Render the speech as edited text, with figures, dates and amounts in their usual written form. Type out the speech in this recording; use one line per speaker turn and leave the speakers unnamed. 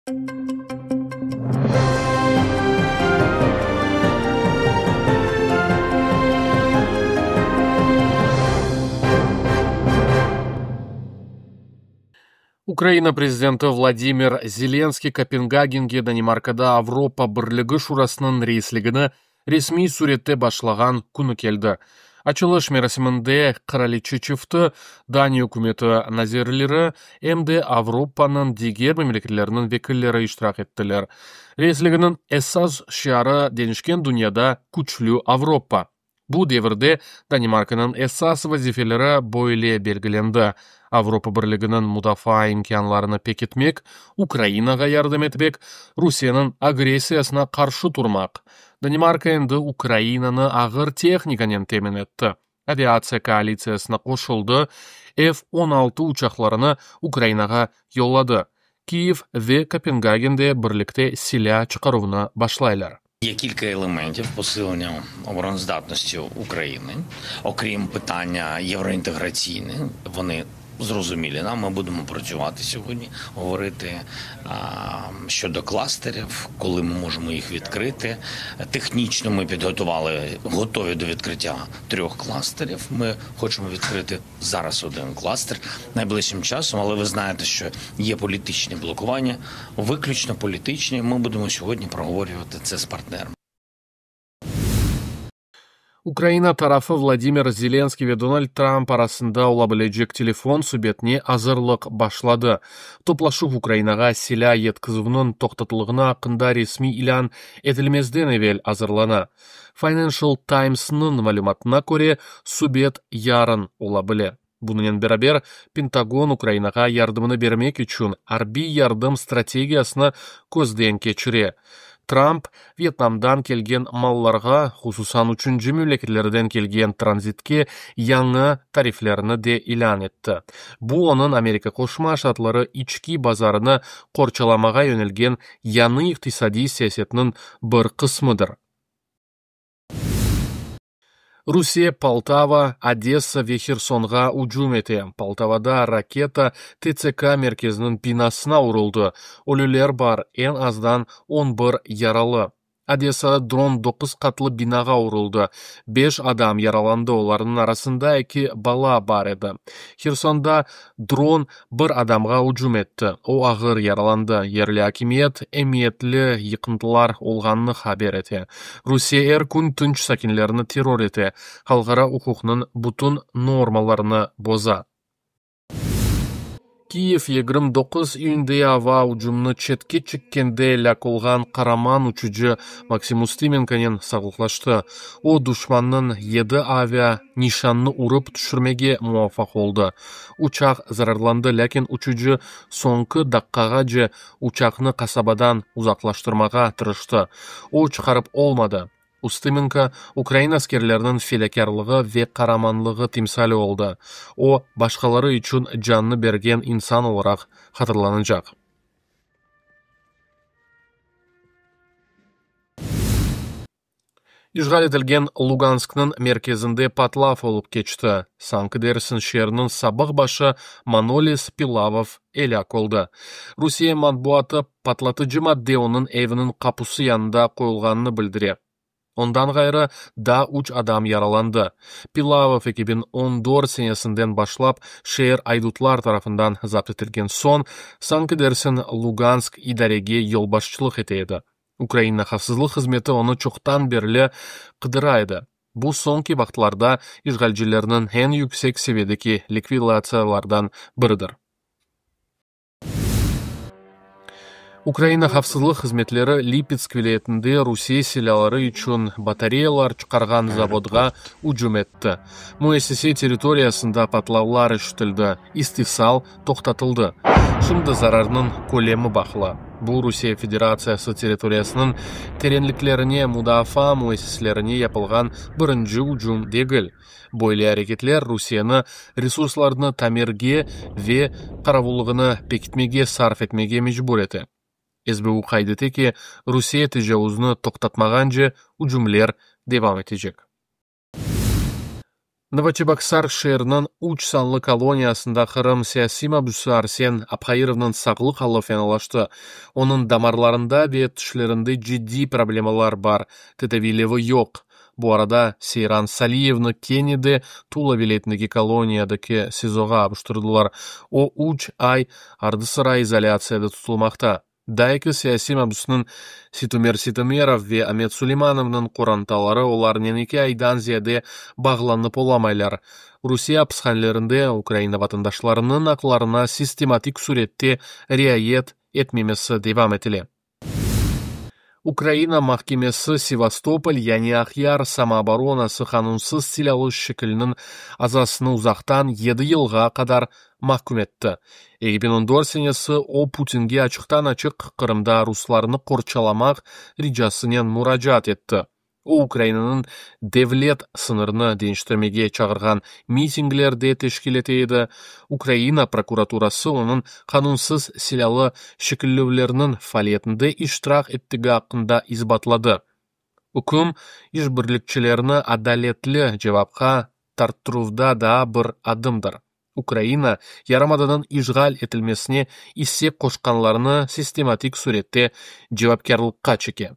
Ukraina prezidenti Vladimir Zelenskiy Kopengagenge Danimarkada Avropa Birligi Şurasınıñ reisligini resmiy sürette başlağan künü keldi. Açılış merasiminde qıraliçe çifti, Daniya ükümeti nazirleri, em de Avropanıñ diger memleketleriniñ vekilleri iştirak ettiler. Reisliginiñ esas şiarı Deñişken dünyada küçlü Avropa. Bu devirde Danimarkanıñ esas vazifeleri böyle belgilendi, Avropa Birliginiñ mudafaa imkânlarını pekitmek, Ukrainağa yardım etmek, Rusiyeniñ agressiyasına qarşı turmaq. Danimarka endi Ukrainanı ağır tehnikanen temin etti, aviatsiya koalitsiyasına qoşuldı, F 16 uçaqlarını Ukrainağa yolladı. Kyiv ve Kopengagen de birlikte silâ çıqaruvnı başlaylar.
Є кілька елементів посилення обороноздатності України, окрім питання євроінтеграційне, вони зрозумілі нам. Ми будемо працювати сьогодні, говорити щодо кластерів, коли ми можемо їх відкрити. Технічно ми підготували, готові до відкриття трьох кластерів. Ми хочемо відкрити зараз один кластер найближчим часом, але ви знаєте, що є політичні блокування, виключно політичні. Ми будемо сьогодні проговорювати це з партнерами.
Ukraina tarafı Vladimir Zelenskiy ve Donald Trump arasında ola bilecek telefon subetine azırlıq başladı. Toplaşuv Ukrainağa silâ yetkizüvniñ toqtatılğanı aqqında resmiy ilân etilmezden evel azırlana. Financial Timesnıñ malümatına köre, subet yarın ola bile. Bunınen beraber, Pentagon Ukrainağa yardımını bermek içün arbiy yardım strategiyasını közden keçire. Trump, Vyetnamdan kelgen mallarğa, hususan üçünci memleketlerden kelgen tranzitke yañı tariflerni de ilân etti. Bu onıñ Amerika Qoşma Ştatları içki bazarını qorçalamağa yönelgen yañı iqtisadiy siyasetiniñ bir qısmıdır. Rusiye Poltava, Odessa ve Hersonğa ücüm ete. Poltavada raketa TTK merkeziniñ binasına uruldı. Ölüler bar, eñ azdan 11 yaralı. Odessada dron doquz qatlı binağa uruldı, beş adam yaralandı, olarnıñ arasında eki bala bar edi. Hersonda dron bir adamğa ücüm etti, o ağır yaralandı. Yerli akimiyet emiyetli yıqıntılar olğanını haber ete. Rusiye er kün tınç sakinlerni terror ete, halqara uquqnıñ bütün normalarını boza. Kiyev, 29 iyünde ava ücümini çetke çekkende elâk olğan qaraman uçucı Maksim Ustımenkonen sağlıqlaştı. O, duşmannıñ yedi avia nişanını urıp tüşürmege muvafaq oldı. Uçaq zararlandı, lâkin uçucı soñki daqqağace uçaqnı qasabadan uzaqlaştırmağa tırıştı. O, çıqarıp olmadı. Ustımenko ukrain askerleriniñ fedakârlığı ve qaramanlığı timsali oldı. O, başqaları içün canını bergen insan olaraq hatırlanacaq. İşğal etilgen Lugansknıñ merkezinde patlav olıp keçti. Sanki dersiñ şeerniñ sabıq başı Manolis Pilavov elâk oldı. Rusiye matbuatı patlatıcı madde onıñ eviniñ qapusı yanında qoyulğanını bildire. Ondan ğayrı, daa üç adam yaralandı. Pilavov 2014 senesinden başlap şeer aydutlar tarafından zapt etilgen soñ, sanki dersiñ Lugansk idarege yolbaşçılıq ete edi. Ukraina havfsızlıq hızmeti onı çoqtan berli qıdıra edi. Bu soñki vaqıtlarda işğalcilerniñ eñ yüksek seviyedeki likvidatsiyalardan biridir. Ukraina havfsızlıq hızmetleri Lipetsk vilâyetinde Rusiye silâları içün batareyalar çıqarğan zavodğa ücüm etti. Müessise territoriyasında patlavlar eşitildi, istisal toqtatıldı. Şimdi zararnıñ kölemi baqıla. Bu Rusiye Federatsiyası territoriyasınıñ terenliklerine mudafaa müessiselerine yapılğan birinci ücüm degil. Böyle areketler Rusiyeni resurslarnı tamirge ve qaravullığını pekitmege sarf etmege mecbur ete. SBU qayd ete ki, Rusiye tecavuznı toqtatmağance ücümler devam etecek. Novoçeboksarsk şeeriniñ üç sanlı koloniyasında Qırım siyasiy mabüsi Arsen Abhairovnıñ sağlıq alı fenalaştı. Onıñ damarlarında ve tişlerinde ciddiy problemalar bar, tedaviylevi yoq. Bu arada Seyran Saliyevni kene de Tula vilâyetindeki koloniyadaki SİZOğa avuştırdılar. O, üç ay ardı-sıra izolâtsiyada tutulmaqta. Daa eki siyasiy mabüsniñ, Seytumer Seytumerov ve Amet Suleymanovnıñ qorantaları olarnen eki aydan ziyade bağlanıp olamaylar. Rusiye apishanelerinde Ukraina vatandaşlarınıñ aqlarına sistematik sürette riayet etmemesi devam etile. Ukraina mahkemesi Sevastopol, yani Aqyar samooboronası qanunsız silâlı şekiliniñ azasını uzaqtan yedi yılğa qadar mahküm etti. 2014 senesi o Putinge açıqtan-açıq Qırımda ruslarnı qorçalamaq ricasınen muracaat etti. O, Ukrainanıñ devlet sıñırını deñiştirmege çağırğan mitingler de teşkil ete edi. Ukraina prokuraturası onıñ qanunsız silâlı şekillevlerniñ faaliyetinde iştirak ettigi aqqında isbatladı. Üküm, işbirlikçilerni adaletli cevapqa tarttıruvda daa bir adımdır. Ukraina, yarımadanıñ işğal etilmesine isse qoşqanlarnı sistematik sürette cevapkârlıqqa çeke.